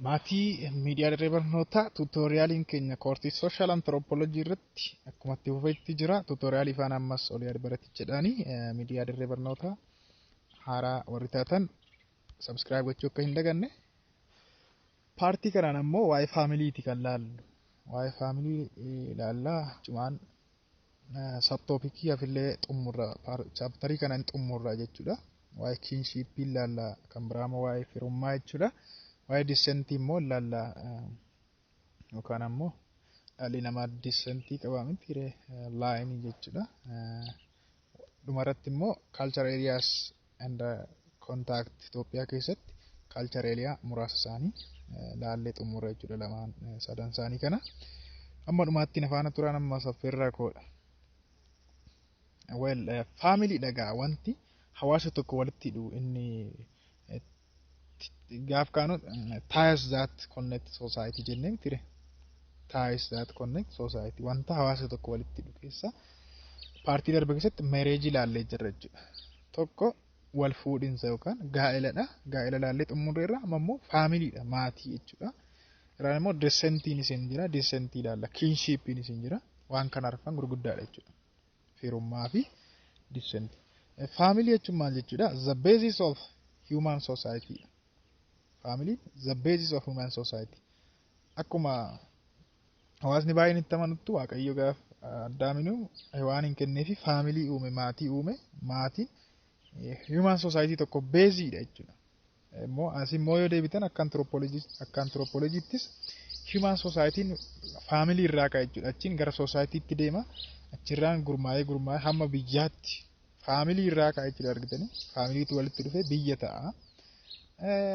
Maatii miidiyaa dirree barnootaa, tutorialiin keenya koorsii social anthropology irratti akkuma itti fufetti jira. Tutorialii faana ammas olii baratichaadhaani miidiyaa dirree barnootaa haaraa warri taatan subscribe gochuu akka hin daganne. Partii kanaan ammoo waa'ee familyti kan laallu. Waa'ee family ilaallaa, achumaan subtopicii hafillee xumurra, chapterii kana xumurra jechuudha. Waa'ee kinshipii ilaalla, kan biraa immoo waa'ee firummaa jechuudha. Waa'ee descentii immoo ilaalla, yookaan ammoo dhalli namaa descentii qaba miti lineii jechuudha. Dhumarratti immoo culture areas and contact Itoophiyaa keessatti culture area muraasa isaanii laallee xumurra jechuudha, lamaan sadan isaanii kana. Amma dhumaatti na faana turan, amma saffeerraa koodha. Well, family dhagaa wanti hawaasa tokko walitti hidhu inni gaaf kaanu ties that connect society jennee mitire. Ties that connect society, wanta hawaasa tokko walitti hidhu keessa partii darbe keessatti marriageii ilaallee jirra jechuudha. Tokko wal fuudhinsa yookaan gaa'eladha. Gaa'ela ilaallee xumurreerra. Amma immoo familydha, maatii jechuudha. Irraan immoo descentiin isin jira, descentii ilaalla, kinshipiin isin jira. Waan kana arfan gurguddaadha jechuudha. Firummaa fi descentii. Family jechuun maal jechuudha? The basis of human society. Family, the basis of human society. Akkuma hawaasni baay'een itti amanuttu, Waaqayyo gaaf Addaaminuu waan hin kenneefi family uume, maatii uume. Maatiin human society tokko baseiidha jechuudha. Immoo as immoo yoo deebitan akka anthropologyittis human societyn family irraa ka'a jechuudha. Achiin gara societytti deema. Achirraan gurmaa'ee gurmaa'ee hamma biyyaatti family irraa ka'a jechuudha, argitanii. Familytu walitti dhufee biyya ta'a.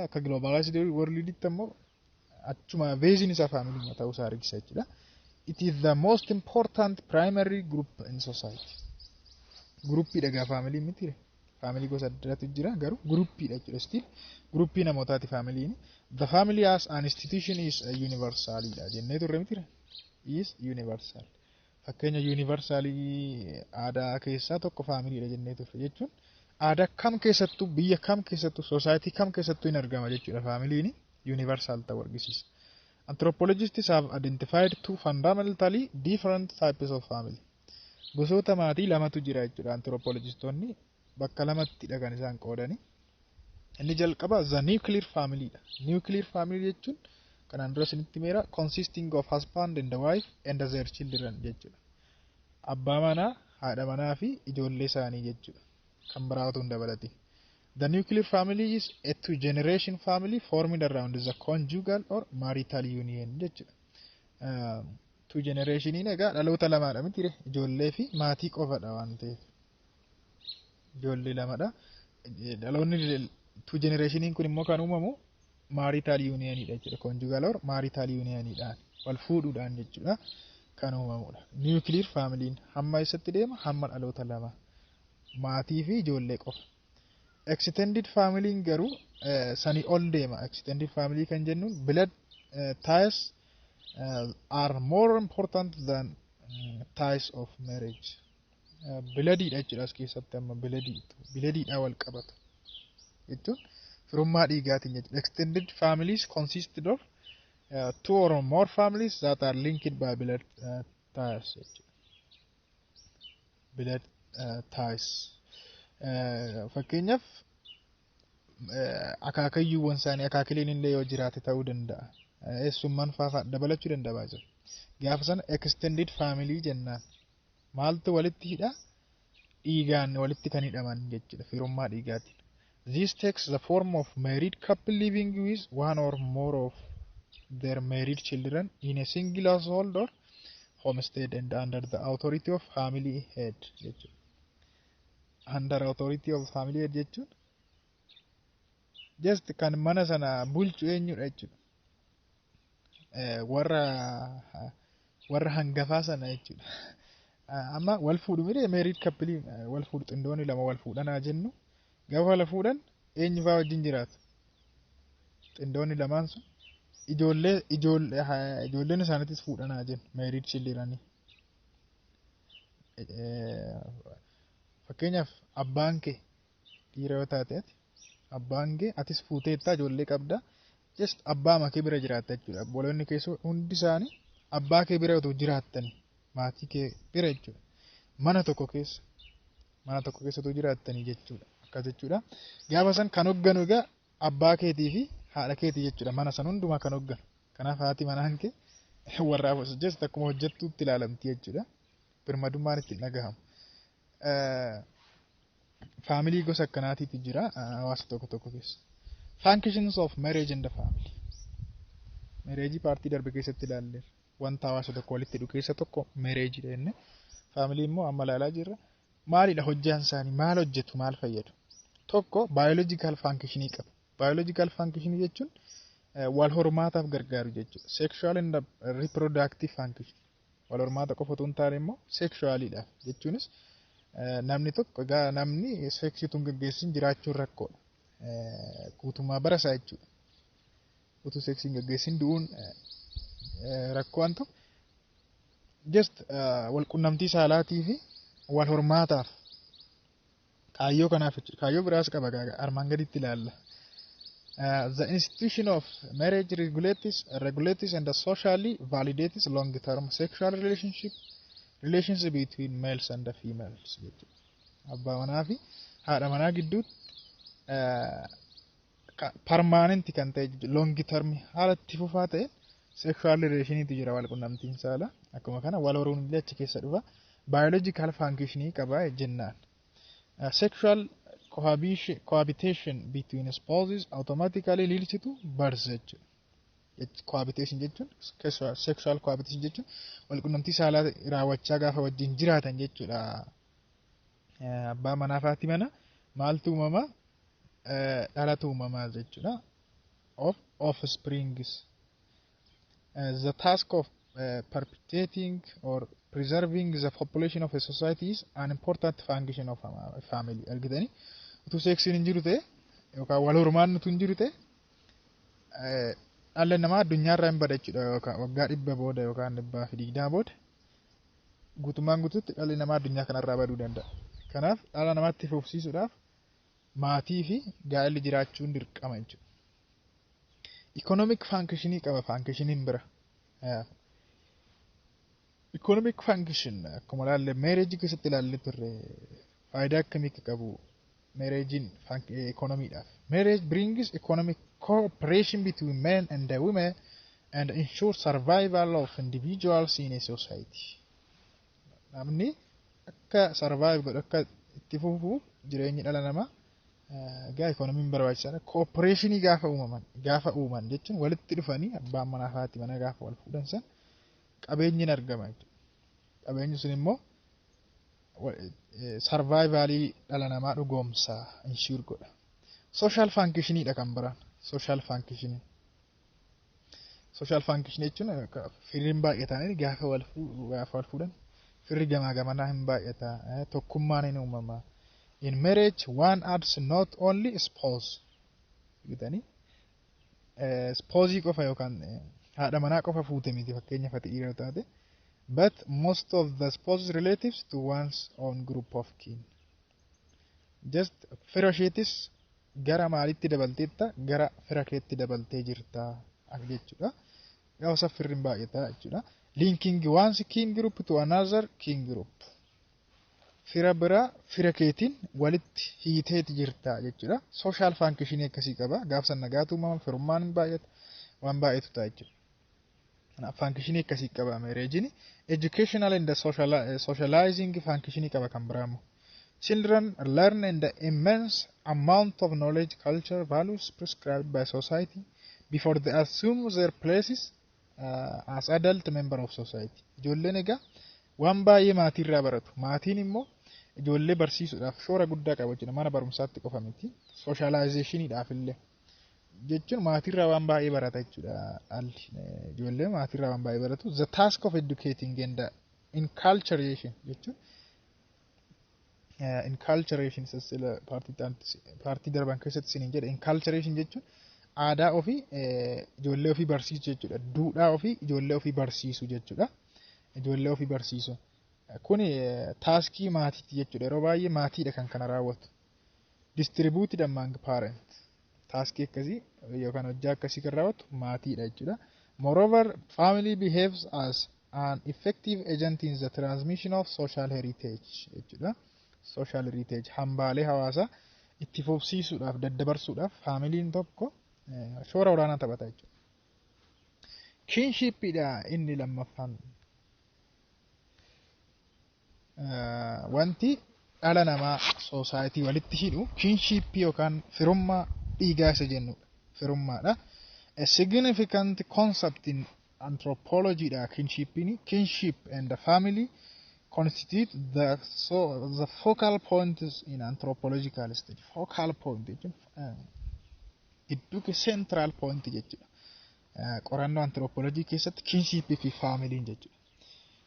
Akka globalized worlditti ammoo achuma baseiin isaa family ta'uu isaa argisa jechuudha. It is the most important primary group in society. Groupiidha gaa family miti. Family gosa adda addaatu jira, garuu groupiidha jechuudha. Still groupii namootaati familyn. The family as an institution is a universalidha jennee turre miti. Is universal. Fakkeenya universalii aadaa keessaa tokko familydha jennee turre, jechuun aadaa kam keessattuu, biyya kam keessattuu, society kam keessattuu hin argama jechuudha, familyn universal ta'uu argisiisa. Anthropologists have identified two fundamentally different types of family. Gosoota maatii lamatu jira jechuudha. Anthropologistoonni bakka lamattidha kan isaan qoodani. Inni jalqaba the nuclear family dha. Nuclear family jechuun kanaan dura isinitti meera, consisting of husband and wife and their children jechuudha. Abbaa manaa, haadha manaa fi ijoollee isaanii jechuudha. Kan biraa otoo hin dabalatin. The nuclear family is a two generation family formed around the conjugal or marital union jechuudha. Two generationiin egaa dhaloota lamaadha miti, ijoollee fi maatii qofadha waan ta'eef. Ijoollee lamadha. Dhaloonni two generationiin kun immoo kan uumamu marital unionidha jechuudha. Conjugal or marital unionidhaan, wal fuudhuudhaan jechuudha kan uumamudha. Nuclear familyn hamma eessatti deema? Hamma dhaloota lama. Maatii fi ijoollee qofa. Extended family garuu sanii ol deema. Extended family kan jennuun blood ties are more important than ties of marriage. Bloodiidha jechuudha as keessatti amma bloodiidha wal qabatu. Jechuun firummaa dhiigaatiin jechuudha. Extended families consisted of two or more families that are linked by blood ties jechuudha. Blood ties. Fakkeenyaaf akaakayyuuwwan isaanii, akaakileen illee yoo jiraate ta'uu danda'a. Eessummaan fa'aa dabalachuu danda'a baay'ee. Gaafa sana extended family jennaan. Maaltu walitti hidha? Dhiigaan walitti kan hidhaman jechuudha, firummaa dhiigaatiin. This takes the form of married couple living with one or more of their married children in a single household or homestead and under the authority of family head jechuudha. Under authority of family head jechuun just kan mana sana bulchu eenyudha jechuudha. Warra hangafaa sana jechuudha. Amma wal fuudhu miti, married couple wal fuudhu, xindoonni lama wal fuudhanaa jennu, gaafa wal fuudhan eenyu fa'aa wajjin jiraatu? Xindoonni lamaan sun ijoollee ijoollee ijoolleen isaaniitis fuudhanaa jennu, married childrenii. Fakkeenyaaf abbaan kee dhiira yoo taate, ati abbaan kee atis fuuteettaa ijoollee qabda. Just abbaa kee bira jiraatta jechuudha. Obboloonni kee hundi isaanii abbaa kee bira otoo jiraattani, maatii kee bira jechuudha. Mana tokko keessa otoo jiraattanii jechuudha. Akkas jechuudha. Gaafa san kan hogganu egaa abbaa keetii fi haadha keetii jechuudha. Mana san hundumaa kan hogganu. Kanaaf haati manaan kee warraaf just akkuma hojjettuutti ilaalamti jechuudha. Birmadummaan itti dhagahamu. Family gosa akkanaatiitu jira hawaasa tokko tokko keessa. Functions of marriage and the family. Marriage part darbe keessatti ilaalleerra. Wanta hawaasa tokko walitti hidhu keessa tokko marriage jenne. Family immoo amma ilaalaa jirra. Maalidha hojjaan isaanii? Maal hojjetu? Maal fayyadu? Tokko, biological functionii qaba. Biological functionii jechuun wal hormaataaf gargaaru jechuudha. Sexual and reproductive function. Wal hormaata qofa otoo hin taane immoo sexualiidhaaf jechuunis namni tokko egaa namni seksii utuu hin gaggeessin jiraachuun rakkoodha. Guutummaa bara isaa jechuudha. Utuu seksii hin gaggeessin du'uun rakkoo waan ta'u, just wal qunnamtii saalaatii fi wal hormaataaf kaayyoo kanaaf jechuudha. Kaayyoo biraas qaba, armaan gaditti ilaalla. The institution of marriage regulates and socially validates long-term sexual relations between males and females jechuudha. Abbaa manaa fi haadha manaa gidduutti permanent kan ta'e, long term, haala itti fufaa ta'e sexual relationiitu jira, wal qunnamtiin saalaa. Akkuma kana wal horuun illee achi keessa dhufa. Biological functionii qaba jennaan. Sexual cohabitation between spouses automatically leads to birth jechuudha. Cohabitation jechuun, sexual cohabitation jechuun, wal qunnamtii saalaa raawwachaa gaafa wajjin jiraatan jechuudha. Abbaa manaa fi haati mana maaltu uumama? Dhalatu uumamaa jechuudha. Of offsprings. The task of perpetuating or preserving the population of a society is an important function of a family. Argitanii, utuu seeksiin hin jiru ta'e yookaan wal hormaanni utuu hin jiru ta'e, dhalli namaa addunyaarraa hin bada jechuudha, yookaan waggaa 100 booda yookaan 120 booda guutummaan guutuutti dhalli namaa addunyaa kanarraa baduu danda'a. Kanaaf dhala namaatti fufsiisuudhaaf maatii fi gaa'elli jiraachuun dirqama jechuudha. Economic functionii qaba functioniin bira. Economic function akkuma ilaalle marriage keessatti ilaalle turre, faayidaa akkamii akka qabu marriagein economiidhaaf. Marriage brings economic cooperation between men and the women and ensure survival of individuals in a society. Namni akka survive godhu, akka itti fufuuf jireenyi dhala namaa egaa economiin barbaachisaadha. Cooperationii gaafa uumaman, gaafa uuman jechuun walitti dhufanii abbaan manaa fi haati manaa gaafa wal fuudhan san qabeenyi hin argama jechuudha. Qabeenyi sun immoo survivalii dhala namaa dhugoomsa, ensure godha. Social functioniidha kan biraan. Social functionii. Social function jechuun firriin baay'atanii gaafa wal fuudhan firri gamaa gamanaa hin baay'ata, tokkummaan hin uumama. In marriage one adds not only spouse jedhanii, spousii qofa yookaan haadha manaa qofa fuute miti, fakkeenyaaf ati dhiira taate, but most of the spouse's relatives to one's own group of kin. Just fira isheetis gara maalitti dabalteetta? Gara fira keetti dabaltee jirta jechuudha. Gaafa isa firri baay'ata jechuudha. Linking one's kin group to another kin group. Fira biraa fira keetiin walitti hiiteeti jirta jechuudha. Social functionii akkasii qaba. Gaafa san nagaatu uumama, firummaan hin baay'ata, waan baay'atu ta'a jechuudha. Kanaaf functionii akkasii qaba marriagein. Educational and socializing functionii qaba kan biraa immoo. Children learn in the immense amount of knowledge, culture, values prescribed by society before they assume their places as adult member of society. Ijoolleen egaa waan baay'ee maatiirraa baratu. Maatiin immoo ijoollee barsiisuudhaaf shoora guddaa qaba jechuudha. Mana barumsaatti qofa miti. Socializationiidhaaf illee. Jechuun maatiirraa waan baay'ee barata jechuudha. Dhalli ijoollee maatiirraa waan baay'ee baratu. The task of educating and enculturation jechuun, enculturation sila part darban keessatti isiniin jedhe, enculturation jechuun aadaa ofii ijoollee ofii barsiisu jechuudha. Duudhaa ofii ijoollee ofii barsiisu jechuudha. Ijoollee ofii barsiisu. Kuni taskii maatiiti jechuudha. Yeroo baay'ee maatiidha kan kana raawwatu. Distributed among parent. Taskii akkasii yookaan hojii akkasii kan raawwatu maatiidha jechuudha. Moreover, family behaves as an effective agent in the transmission of social heritage jechuudha. Social heritage, hambaalee hawaasaa itti fufsiisuudhaaf, daddabarsuudhaaf familyn tokko shoora olaanaa taphata jechuudha. Kinshipidha inni lammaffaan. Wanti dhala namaa society walitti hidhu kinshipii yookaan firummaa dhiigaa isa jennudha. Firummaadha. A significant concept in anthropology dha kinshipini. Kinship and the family constitute the focal points in anthropological study. Focal point jechuun gidduu central point jechuudha. Qorannoo anthropology keessatti kinshipii fi familyn jechuudha.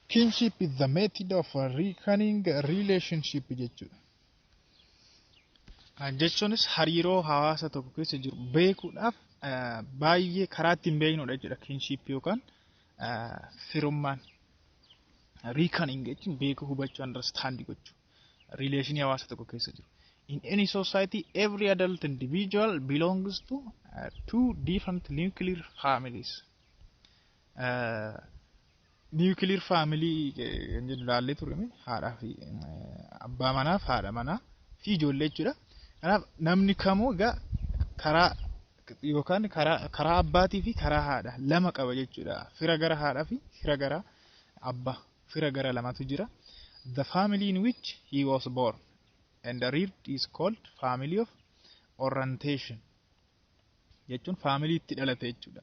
Kinship is the method of reckoning relationship jechuudha. Jechuunis hariiroo hawaasa tokko keessa jiru beekuudhaaf baay'ee karaa ittiin beeknudha jechuudha. Kinship yookaan firummaan. Reckoning jechuun beekuu, hubachuu, understand gochuu. Relationii hawaasa tokko keessa jiru. In any society, every adult individual belongs to two different nuclear families. Nuclear family kan jennu ilaallee turre, haadhaa fi abbaa manaa fi haadha manaa fi ijoollee jechuudha. Kanaaf namni kamuu egaa karaa yookaan karaa abbaatii fi karaa haadha lama qaba jechuudha. Fira gara haadhaa fi fira gara abbaa, fira gara lamatu jira. The family in which he was born and reared is called family of orientation jechuun family itti dhalate jechuudha.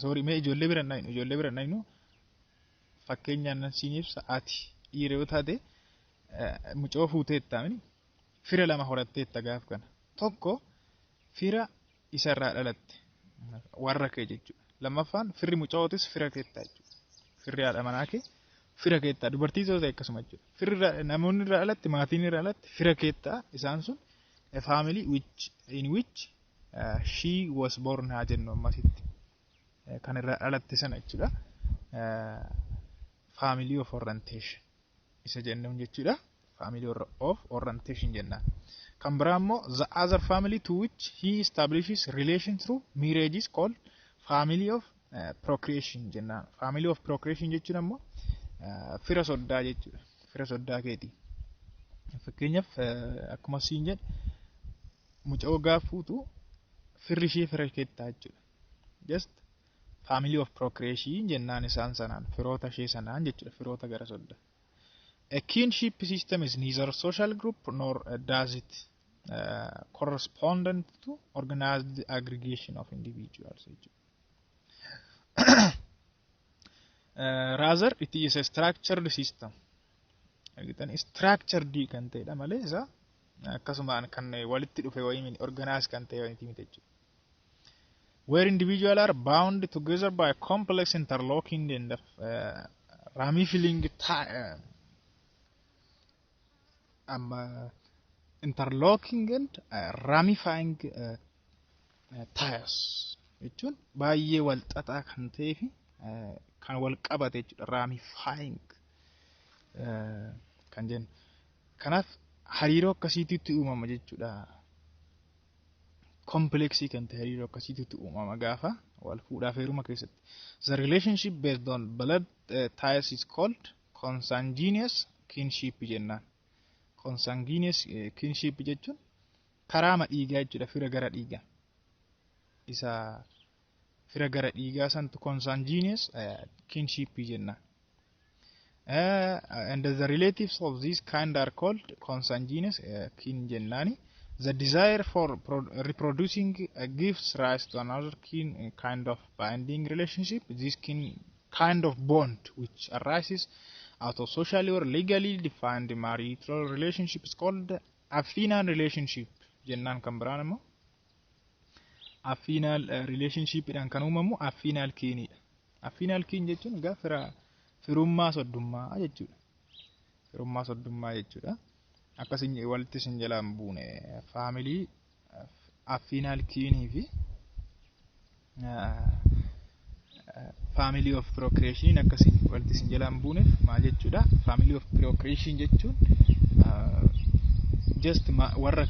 Sorry, mee ijoollee bira hin ijoollee bira hin fakkeenyaan nan siin ibsa. Ati dhiira yoo taate, mucoo fuuteetta, fira lama horatteetta gaaf kana. Tokko fira isarraa dhalatte, warra kee jechuudha. Lammaffaan firri mucootis fira keettaa jechuudha. Firri haadha manaa kee fira keettaa, dubartii yoo ta'e akkasuma jechuudha. Firri namoonni irraa dhalatte, maatiin irraa dhalatte fira keettaa. Isaan sun a family in which she was born haa jennu ammasitti. Kan irraa dhalatte sana jechuudha. Family of orientation isa jennuun jechuudha. Family of orientation jennaan. Kan biraa immoo the other family to which he establishes relation through marriage is called family of procreation jennaan. Family of procreation jechuun ammoo fira soddaa jechuudha. Fira soddaa keeti. Fakkeenyaaf, akkuma siin jedhe, mucoo gaaf fuutu firri ishee fira keettaa jechuudha. Just family of procreation jennaan isaan sanaan, firoota ishee sanaan jechuudha, firoota gara soddaa. A kinship system is neither social group nor does it correspond to organized aggregation of individuals jechuudha. Rather it is a structured system. Argitan, structured kan ta'edha malee isa akkasumaan kan walitti dhufe wayii miti, organize kan ta'e wayii miti jechuudha. Where individuals are bound together by complex interlocking and ramifying interlocking and ramifying ties jechuun baay'ee wal xaxaa kan ta'ee fi kan wal qabate jechuudha. Ramifying kan jennu. Kanaaf hariiroo akkasiitu uumama jechuudha. Complexii kan ta'e hariiroo akkasiitu uumama gaafa wal fuudhaaf heeruma keessatti. The relationship based on blood ties is called consanguineous kinship jennaan. Consanguineous kinship jechuun karaama dhiigaa jechuudha, fira gara dhiigaa. Isa fira gara dhiigaa santu consanguineous kinship jennaan. And the relatives of this kind are called consanguineous kin jennaani. The desire for reproducing gives rise to another kin kind of binding relationship. This kin kind of bond, which arises out of socially or legally defined marital relationship, is called affinal relationship jennaan. Kan biraan immoo affinal relationship dhaan kan uumamu affinal kinidha. Affinal kin jechuun egaa fira firummaa soddummaa jechuudha. Firummaa soddummaa jechuudha. Akkasin walitti isin jalaan buune, family affinal kinii fi family of procreation akkasiin walitti isin jalaan buuneef maal jechuudha? Family of procreation jechuun just warra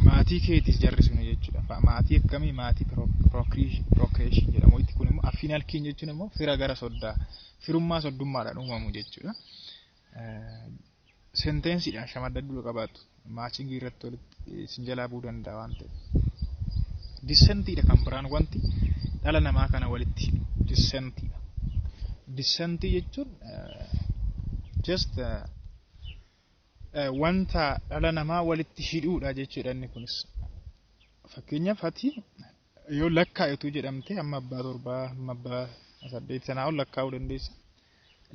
Maatii keetis jarri suni jechuudha. Maatii akkamii? Maatii procreation jedhamu. Itti kun immoo affinal kin jechuun immoo fira gara soddaa, firummaa soddummaadhaan uumamu jechuudha. Sentenceiidhaan shamaddaduu qabaatu. Matchingii irratti walitti isin jalaa bu'uu danda'a waan ta'eef. Descentiidha kan biraan wanti dhala namaa kana walitti hidhu descentiidha. Descentii jechuun just wanta dhala namaa walitti hidhuudha jechuudha inni kunis. Fakkeenyaaf, ati yoo lakkaa'etu jedhamte hamma abbaa torbaa, hamma abbaa saddeet, sanaa ol lakkaa'uu dandeessa.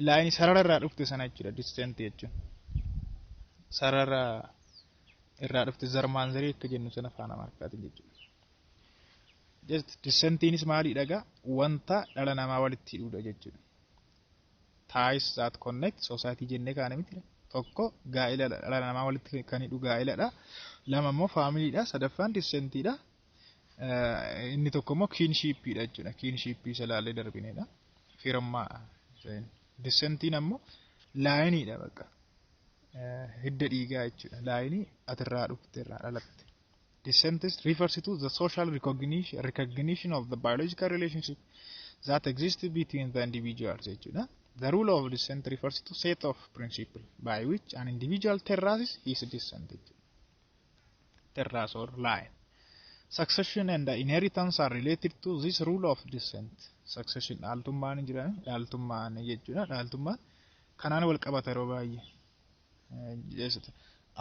Lineii sarara irraa dhufte sana jechuudha descentii jechuun. Sarara irraa dhufte, zarmaanzarii akka jennu sana afaan Amaariffaatiin jechuudha. Descentiinis maalidha egaa? Wanta dhala namaa walitti hidhuudha jechuudha. Ties that connect society jennee kaane miti. Tokko gaa'ila, dhala namaa walitti kan hidhu gaa'iladha. Lama immoo familydha. Sadaffaan descentiidha. Inni tokko immoo kinshipiidha jechuudha. Kinshipii isa ilaallee darbinedha. Firummaa. Descentiin ammoo lineiidha bakka. Hidda dhiigaa jechuudha. Lineii atirraa dhufte, irraa dhalatte. Descent refers to the social recognition of the biological relationship that exists between the individuals jechuudha. The rule of descent refers to set of principle by which an individual traces his descent jechuudha. Trace or line. Succession and inheritance are related to this rule of descent. Succession, dhaaltummaan hin jiran, dhaaltummaan jechuudha. Dhaaltummaan kanaan wal qabata yeroo baay'ee.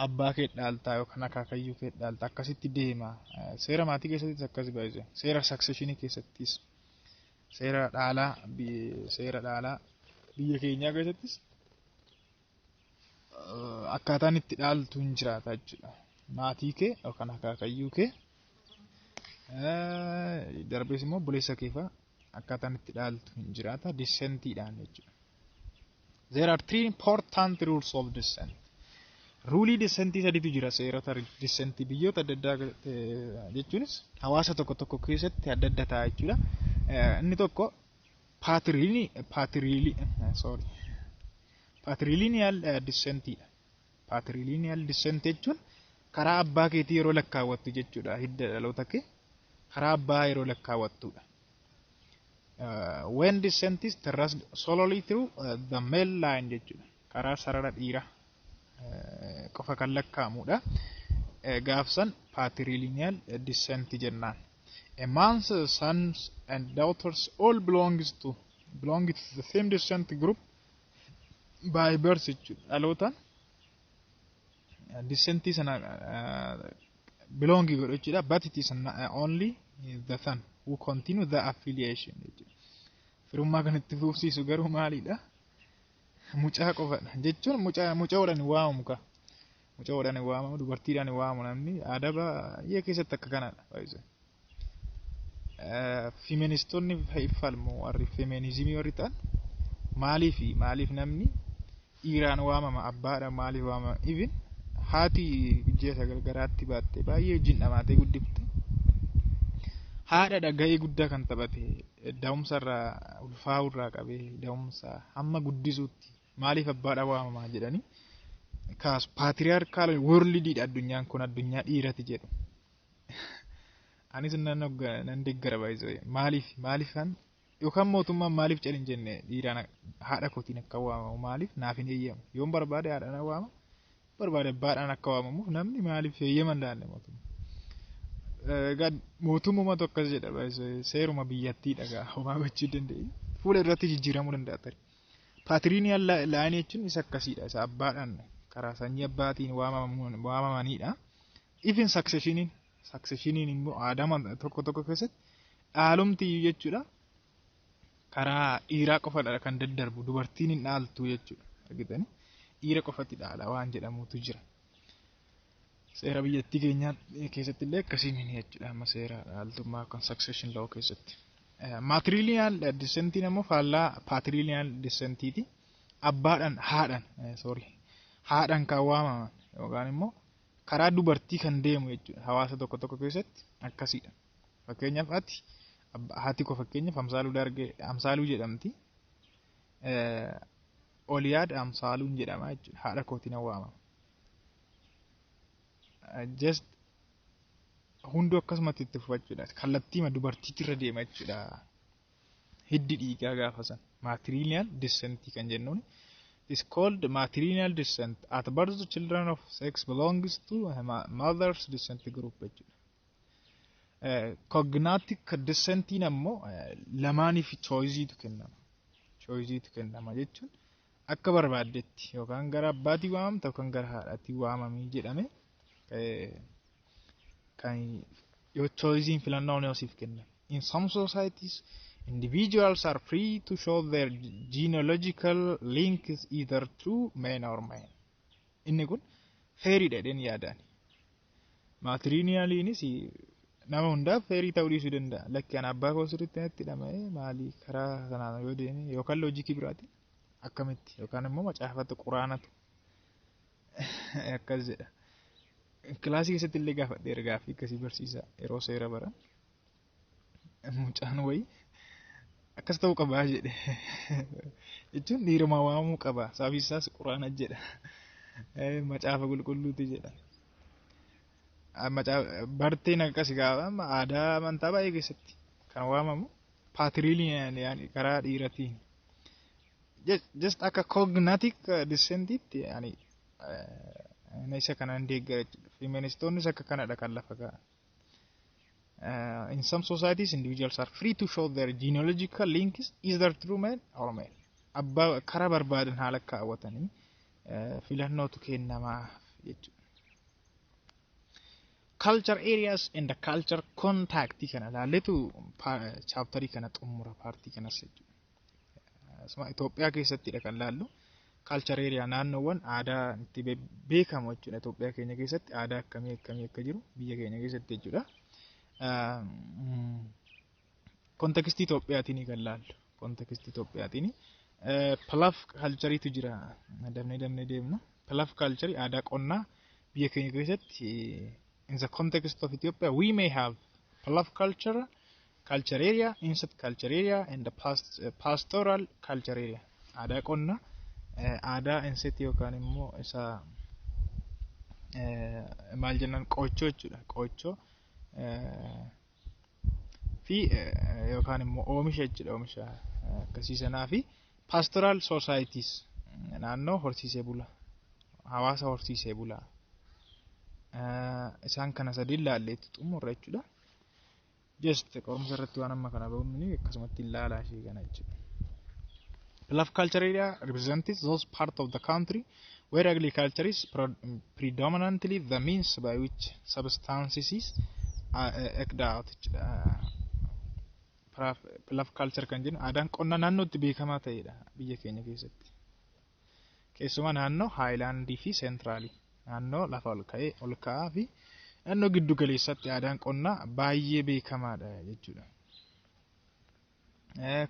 Abbaa kee dhaaltaa yookaan akaakayyuu kee dhaaltaa, akkasitti deema. Seera maatii keessattis akkas baay'ee. Seera successionii keessattis, seera dhaalaa biyya keenyaa keessattis akkaataan itti dhaaltu hin jiraata jechuudha. Maatii kee yookaan akaakayyuu kee, darbees immoo obboleessa kee fa'a akkaataan itti dhaaltu hin jiraata descentiidhaan jechuudha. There are three important rules of descent. Ruleii descentii sadiitu jira, seerota descentii biyyoota adda addaa jechuunis hawaasa tokko tokko keessatti adda adda ta'a jechuudha. Inni tokko sorry, patrilineal descentiidha. Patrilineal descent jechuun karaa abbaa keetii yeroo lakkaawwattu jechuudha, hidda dhaloota kee karaa abbaa yeroo lakkaawwattudha. When descent is traced solely through the male line jechuudha. Karaa sarara dhiiraa qofa kan lakkaa'amudha. Gaafsan patrilineal descent jennaan. A man's sons and daughters all belong to the same descent group by birth jechuudha. Dhalootaan descentii sana belong godhu jechuudha. But it is only the son who continue the affiliation jechuudha. Firummaa kan itti fufsiisu garuu maalidha? Mucaa qofadha. Jechuun mucaa mucaadhaan waamamu ka. Mucaadhaan waamamu, dubartiidhaan waamamu namni aadaa baay'ee keessatti akka kanadha. Feministoonni falmu, warri feminismii warri ta'an, maaliif namni dhiiraan waamama, abbaadhaan maaliif waamama? Even haati ji'a 9 garaatti baatte, baay'ee wajjin dhamaatee guddifte, haadha ga'ee guddaa kan taphate, da'umsa irraa, ulfaa'uu irraa qabee da'umsa hamma guddisuutti, maaliif abbaadhaan waamamaa jedhanii kaasu. Patriarchal worldiidha addunyaan kun, addunyaa dhiirati jedhu. Anis nan deeggara baay'isee. Maaliifan yookaan mootummaan maaliif calin jenne dhiiraan haadha kootiin akka waamamu maaliif naaf hin eeyyamu? Yoon barbaade haadhaan waama, barbaade abbaadhaan akka waamamuuf namni maaliif eeyyama hin laanne mootummaa? Egaa mootummumatu akkas jedha baay'isee, seeruma biyyattiidha gaa, homaa gochuu danda'e. Fuula irratti jijjiiramuu danda'a tarii. Patrilineal lineii jechuun isa akkasiidha. Isa abbaadhaan, karaa sanyii abbaatiin waamamanidha. Even successioniin immoo aadaa tokko tokko keessatti dhaalumti jechuudha. Karaa dhiiraa qofadha kan daddarbu, dubartiin hin dhaaltu jechuudha. Argitanii, dhiira qofatti dhaala waan jedhamutu jira. Seera biyyattii keenyaa keessatti illee akkasii mini jechuudha, amma seera dhaaltummaa kan succession law keessatti. Matrilineal descentiin ammoo faallaa patrilineal descentiiti. Abbaadhaan, haadhaan, sorry, haadhaan kan waamaman yookaan immoo karaa dubartii kan deemu jechuudha. Hawaasa tokko tokko keessatti akkasiidha. Fakkeenyaaf, ati, haati koo fakkeenyaaf Amsaaluu Daargee Amsaaluu jedhamti. Oliyaad Amsaaluun jedhama jechuudha. Haadha kootiin waamama. Just Hunduu akkasumatti itti fufachuudha. Kallattiima dubartiitirra deema jechuudha. Hiddi dhiigaa gaafa san. Matrilineal descent kan jennuun. Is called matrilineal descent. At birth, children of sex belongs to mother's descent group jechuudha. Cognatic descentiin ammoo lamaaniif choiceiitu kennama. Choiceiitu kennama jechuun akka barbaaddetti yookaan gara abbaatii waamamta yookaan gara haadhaatii waamamii jedhame kan yoo choiceiin filannoo yoo siif kenname. In some societies, individuals are free to show their genealogical links either through men or men. Inni kun fairiidha jedheen yaadaan. Matrilinealiinis nama hundaaf fairii ta'uu dhiisuu danda'a. Lakki, ani abbaa koo sirriitti natti dhama'ee maalii karaa kanaan yoo deeme yookaan logicii biraatiin akkamitti yookaan immoo macaafatu quraanatu akkas jedha. Kilaasii keessatti illee gaafadheera gaaffii akkasii barsiisaa yeroo seera bara. Mucaan wayii akkas ta'uu qabaa jedhe, jechuun dhiiruma waamuu qaba, sababi isaas quraana jedha, macaafa qulqulluuti jedha. Barteen akkas gaafa aadaa amantaa baay'ee keessatti kan waamamu patrilineal karaa dhiiratiin. Just akka cognatic descentiitti yani isa kanaan deeggara jechuudha. Feministoonnis akka kanadha kan lafa kaa'an. In some societies, individuals are free to show their genealogical links either through male or male. Abbaa karaa barbaadan haala kaawwatanii filannootu kennamaaf jechuudha. Culture areas and the culture contact kana ilaalletu chapterii kana xumura, partii kanas jechuudha. Asuma Itoophiyaa keessattidha kan laallu. Culture area, naannoowwan aadaa itti beekamu jechuudha. Itoophiyaa keenya keessatti aadaa akkamii akkamii akka jiru biyya keenya keessatti jechuudha. Contextii Itoophiyaatiin kan laallu. Contextii Itoophiyaatiin. Plough cultureiitu jira. Damnee damnee deemna. Plough cultureii, aadaa qonnaa biyya keenya keessatti, in the context of Ethiopia we may have plough culture, culture area, enset culture area and the pastoral culture area. Aadaa qonnaa, aadaa enset yookaan immoo isa maal jennaan, qoochoo jechuudha. Qoochoo fi yookaan immoo oomisha jechuudha. Oomisha akkasii sanaa fi pastoral societies, naannoo horsiisee bulaa, hawaasa horsiisee bulaa. Isaan kana sadiin laalleetu xumurra jechuudha. Just qorumsa irratti waan amma kana ba'uun akkasumatti ilaalaa ishee kana jechuudha. Plough culture area represents those part of the country where agriculture is predominantly the means by which subsistence is eked out jechuudha. Plough culture kan jennu aadaan qonnaa naannootti beekamaa ta'edha biyya keenya keessatti. Keessumaa naannoo highlandii fi centralii, naannoo lafa ol ka'ee ol ka'aa fi naannoo giddu galeessatti aadaan qonnaa baay'ee beekamaadha jechuudha.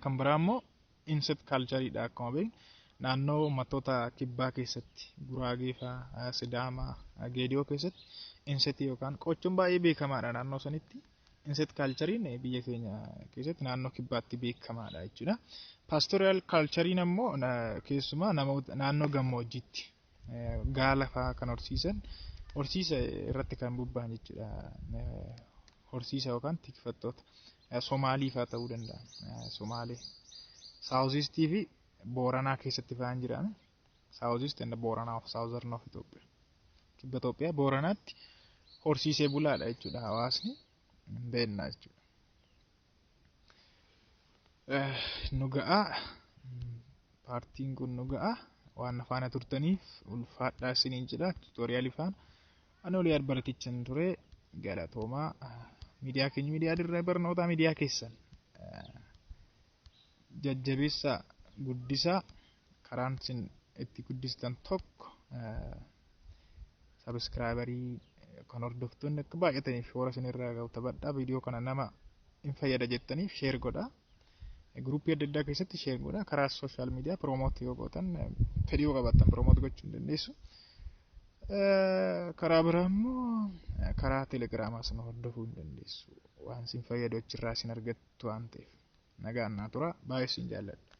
Kan biraa immoo enset cultureiidha. Akkuma beeknu naannoo uummattoota kibbaa keessatti, Guraagee fa'aa, Sidaamaa, Geediyoo keessatti ensetii yookaan qochoon baay'ee beekamaadha naannoo sanitti. Enset cultureiin biyya keenya keessatti naannoo kibbaatti beekamaadha jechuudha. Pastoral cultureiin ammoo keessumaa namoota naannoo gammoojjiitti gaala fa'aa kan horsiisan, horsiisa irratti kan bobba'an jechuudha. Horsiisa yookaan tikfattoota Somaalii fa'aa ta'uu danda'a. Somaalee. Southeastii fi Booranaa keessatti fa'aan jiran. Southeast and Booranaa of Southern of Ethiopia. Kibba Itoophiyaa Booranaatti horsiisee bulaadha jechuudha hawaasni. Beennaa jechuudha. Nu ga'a. Partiin kun nu ga'a. Waan faana turtaniif ulfaadhaa isiniin jedha. Tutorialii faana. Ani olii baratichan ture, galatoomaa. Miidiyaa keenya, miidiyaa dirree barnootaa, miidiyaa keessan. Jajjabeessaa, guddisaa. Karaan isin itti guddistan tokko subscriberii kan hordoftoonni akka baay'ataniif shoora isin irraa gahu taphadhaa. Viidiyoo kana nama hin fayyada jettaniif share godhaa. Groupii adda addaa keessatti share godhaa. Karaa social media promote yoo gootan, fedhii yoo qabaattan promote gochuu hin dandeessu. Karaa biraa immoo karaa telegiraamaas nu hordofuu hin dandeessu. Waan isin fayyadu achirraa isin argattu waan ta'eef. Nagaan naa tura. Baay'ee isin jaalladha.